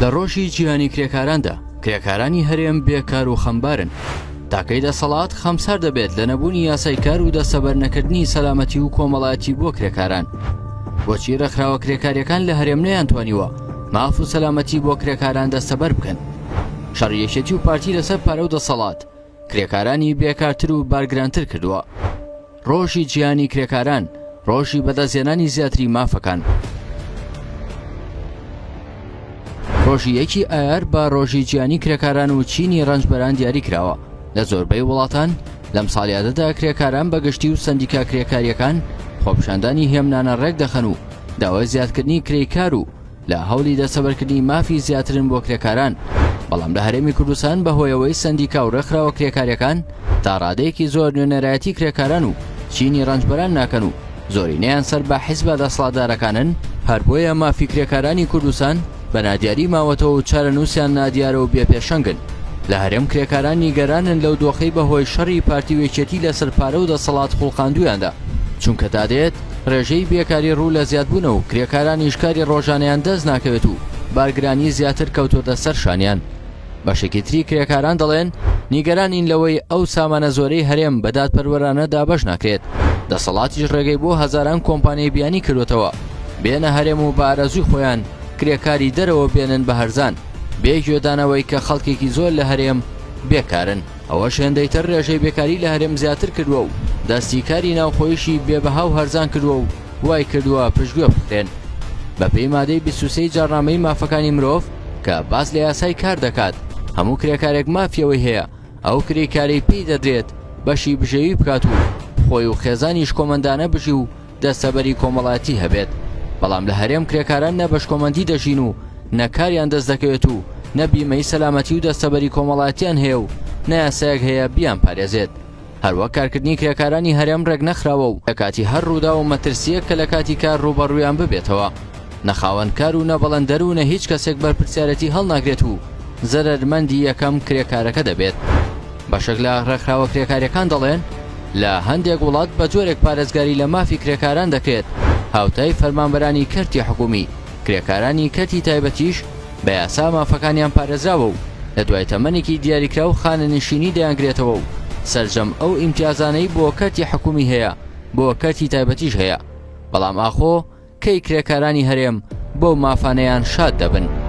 لە ڕۆژی جیهانی کرێکاراندا کرێکارانی هەرێم بێکار و خەمبارن. تاکەی دەسەڵات خەمسار دەبێت لە نەبوونی یاسای کار و دەستەبەر نەکردنی سەلامەتی و کۆمەڵایەتی بۆ کرێکاران. بۆچی ڕێکخراوە کرێکاریەکان لە هەرێم نەیانتوانیوە ماف و سەلامەتی بۆ کرێکاران دەستەبەر بکەن؟ شەڕی یەکێتی و پارتی لەسەر پارە و دەسەڵات کرێکارانی بێکارتر و بارگرانتر کردووە. ڕۆژی جیهانی کرێکاران، ڕۆژی بەدەستهێنانی زیاتری مافەکان. ڕۆژی یەکی ئایار بە ڕۆژی جیهانی کرێکاران و چینی ڕەنجبەران دیاری کراوە. لە زۆربەی وڵاتان لەم ساڵیادەدا کرێکاران بە گشتی و سەندیکا کرێکارییەکان خۆپیشاندانی هێمنانە ڕێک دەخەن و داوای زیادکردنی کرێی کار و لە هەوڵی دەستەبەرکردنی مافی زیاترن بۆ کرێکاران، بەڵام لە هەرێمی کوردستان بەهۆیەوەی سەندیکا و ڕێکخراوە کرێکاریەکان تا ڕادەیەکی زۆر نوێنەرایەتی کرێکاران و چینی ڕەنجبەران ناکەن و زۆرینەیان سەر بە حیزبە دەسەڵاتدارەکانن، هەر بۆیە مافی کرێکارانی کوردستان بە نادیاری ماوەتەوە و چارەنووسیان نادیارە و بێ پێشەنگن. لە هەرێم کرێکاران نیگەرانن لەو دۆخەی بەهۆی شەڕی پارتی و یەکێتی لەسەر پارە و دەسەڵات خوڵقاندوویاندا، چونکە تا دێت ڕێژەی بێکاری ڕوو لە زیادبوونە و کرێکارانیش کاری ڕۆژانەیان دەست ناکەوێت و بارگرانی زیاتر کەوتۆتە سەر شانیان. بەشێکی تری کرێکاران دەڵێن نیگەرانین لەوەی ئەو سامانە زۆرەی هەرێم بە دادپەروەرانە دابەش ناکرێت، دەسەڵاتیش ڕێگەی بۆ هەزاران کۆمپانیای بیانی کردۆتەوە بێنە هەرێم و بە ئارەزووی خۆیان کرێکاری دەرەوە بێنن بە هەرزان بێ گوێدانەوەی کە خەڵکێکی زۆر لە هەرێم بێکارن. ئەوەش هێندەی تر رێژەی بێکاری لە هەرێم زیاتر کردووە و دەستی کاری ناوخۆیشی بێ بەها و هەرزان کردووە و وای کردووە پشتگوێ بخرێن. بەپێی مادەی 23 جاڕنامەی مافەکانی مرۆڤ کە باس لە یاسای کار دەکات، هەموو کرێکارێک مافی ئەوەی هەیە ئەو کرێکارەی پێی دەدرێت بەشی بژێوی بکات و خۆی و خێزانی شکۆمەندانە بژی و دەستەبەری کۆمەڵایەتی هەبێت، بەڵام لە هەرێم کرێکاران نە بەشکۆمەندی دەژین و نە کاریان دەست دەکەوێت و نە بیمەی سەلامەتی و دەستەبەری کۆمەڵایەتیان هەیە و نە یاسایەک هەیە بیانپارێزێت. هەروەک کارکردنی کرێکارانی هەرێم ڕێکنەخراوە و لە کاتی هەر ڕووداو و مەترسییەک کە لە کاتی کار ڕووبەڕوویان ببێتەوە نە خاوەن کار و نە بەڵێندەر و نە هیچ کەسێک بەرپرسیارێتی هەڵناگرێت و زەرەرمەندی یەکەم کرێکارەکە دەبێت. بەشێک لە ڕێکخراوە کرێکارییەکان دەڵێن، لە هەندێک وڵات بە جۆرێک پارێزگاری لە مافی کرێکاران دەکرێت هاوتای فەرمانبەرانی کەرتی حکومی، کرێکارانی کەرتی تایبەتیش بە یاسا مافەکانیان پارێزراوە و لە دوای تەمەنێکی دیاریکراو خانەنشینی دەیانگرێتەوە و سەرجەم ئەو ئیمتیازانەی بۆ کەرتی حکومی هەیە بۆ کەرتی تایبەتیش هەیە، بەڵام ئاخۆ کەی کرێکارانی هەرێم بەو مافانەیان شاد دەبن؟